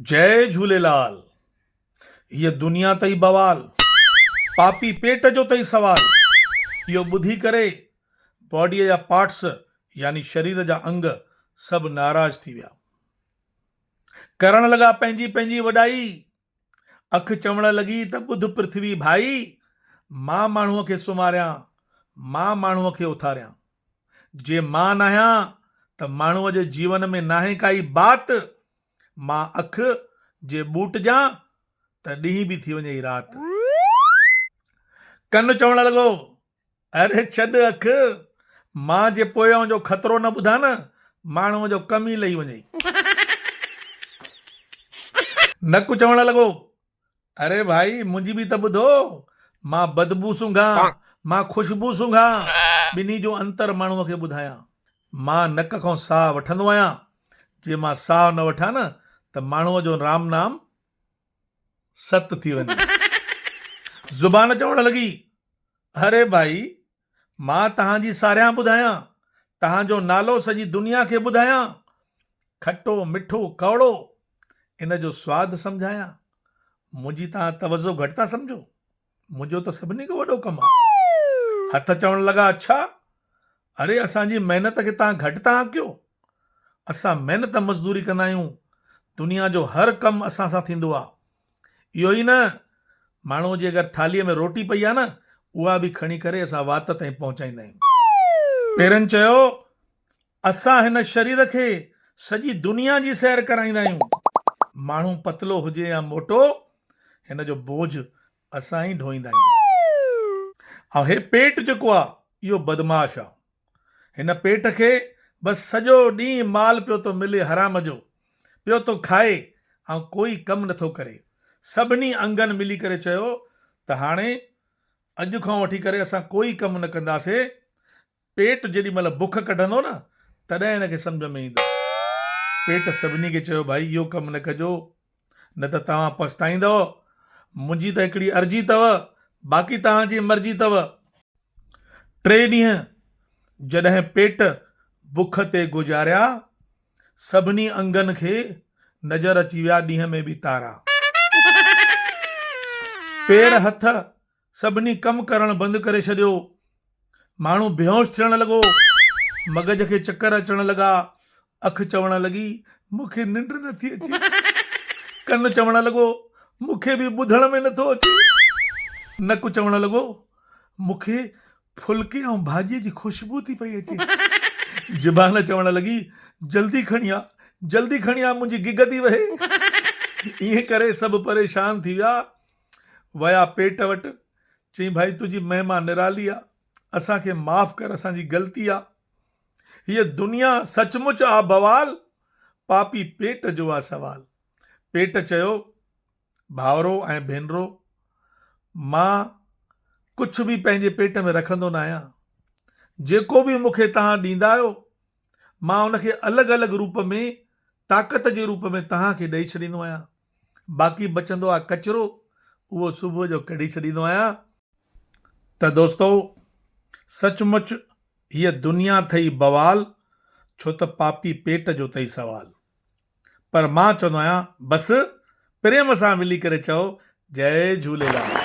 جئي جهوليلال. هيء دنيا تئي بوال، پاپي پيٽ جو تئي سوال. اهو ٻڌي ڪري باڊيء جا پارٽس يعني شرير جا انگ سڀ ناراض ٿي ويا. ڪرڻ لڳا پنهنجي پنهنجي وڏائي. اک چوڻ لڳي ته ٻڌ پرٿوي ڀائي، مان ماڻهوء کي سمهاريان، مان ماڻهوء کي اٿاريان. جي مان ناهيان ته ماڻهوء جي جيون ۾ ناهي ڪائي بات، مان اک جي ٻوٽجان ته ڏينهن به ٿي وڃئي رات. ڪن چوڻ لڳو، اري ڇڏ اک، مان جي پويان جو خطرو نه ٻڌان نه، ماڻهوء جو ڪم ئي لهي وڃئي. نڪ چوڻ لڳو، اري ڀائي منهنجي به ته ٻڌو، مان بدبو سونگهان، مان خوشبو سونگهان، ٻنهي جو انتر ماڻهوء کي ٻڌايان. مان نڪ کان ساهه وٺندو آهيان، جي مان ساهه نه وٺان نه ته ماڻهوء جو رام نام ست ٿي وڃي. زبان چوڻ لڳي، اري ڀائي مان توهان جي ساريان ٻڌايان، توهان جو نالو سڄي دنيا کي ٻڌايان، کٽو مٺو ڪؤڙو ان جو سواد سمجهايان، منهنجي توهان توجه گهٽ ٿا سمجهو، منهنجو ته سڀني کان وڏو ڪم آ. هٿ چوڻ لڳا اڇا! اري اسان جي محنت کي توهان گهٽ ٿا آنڪيو، اسان محنت مزدوري ڪندا آهيون، دنيا جو هر ڪم اسان سان ٿيندو آ، اهو ئي نه، ماڻهوء جي اگر ٿالهيء ۾ روٽي پئي آ نه، اها به کڻي ڪري اسان وات تائين پهچائيندا آهيون. پيرن چيو، اسان هن شرير کي سڄي دنيا جي سير ڪرائيندا آهيون. ماڻهو پتلو هجي يا موٽو، هن جو بوجهه اسان ئي ڍوئيندا آهيون. ۽ هي پيٽ جيڪو آ، اهو بدمعاش آ. هن پيٽ کي بس سڄو ڏينهن مال پيو ٿو ملي حرام جو، پيو ٿو کائي ۽ ڪوئي ڪم نٿو ڪري. سڀني انگن ملي ڪري چيو ته هاڻي اڄ کان وٺي ڪري اسان ڪوئي ڪم نه ڪنداسي، پيٽ جيڏي مهل بک ڪڍندو نه تڏهن هن کي سمجهه ۾ ايندو. پيٽ سڀني کي چيو ڀائي اهو ڪم نه ڪجو نه ته توهان پڇتائيندؤ، منهنجي ته هڪڙي عرضي اٿو باقي توهان جي مرضي اٿو. ٽي ڏينهن جڏهن پيٽ بک تي گذاريا، سڀني انگن کي نظر اچي ويا ڏينهن ۾ به تارا. پير هٿ سڀني ڪم ڪرڻ بند ڪري ڇڏيو. ماڻهو بيهوش ٿيڻ لڳو. مغز کي چڪر اچڻ لڳا. اک چوڻ لڳي، مون کي ننڊ نٿي اچي. ڪن چوڻ لڳو، مون کي به ٻڌڻ ۾ نٿو اچي. نڪ چوڻ لڳو، مون کي ڦلڪي ۽ ڀاڄيء جي خوشبو ٿي پئي اچي. زبان چوڻ لڳي، جلدي کڻي آ، جلدي کڻي آ، منهنجي گگ ٿي وهي. ائين ڪري سڀ پريشان ٿي ويا. ويا پيٽ وٽ. چيائين، ڀائي تنهنجي مهما نرالي آ. اسان کي معاف ڪر، اسان جي غلطي آ. هيء دنيا سچ مچ آ بوال، پاپي پيٽ جو آ سوال. پيٽ چيو، ڀائرو ۽ ڀينرو، مان ڪجهه به پنهنجي پيٽ ۾ رکندو ناهيان. جيڪو به مون کي توهان ڏيندا آهيو، مان ان کي الڳ الڳ روپ ۾ طاقت جي روپ ۾ توهان کي ڏئي ڇڏيندو آهيان. باقي بچندو آهي ڪچرو، اهو صبح جو ڪڍي ڇڏيندو آهيان. ته دوستو! سچ مچ هيء دنيا ٿئي بوال، ڇو ته پاپي پيٽ جو ٿئي سوال. پر مان چوندو آهيان بس پريم سان ملي ڪري چئو جئي جهوليلال.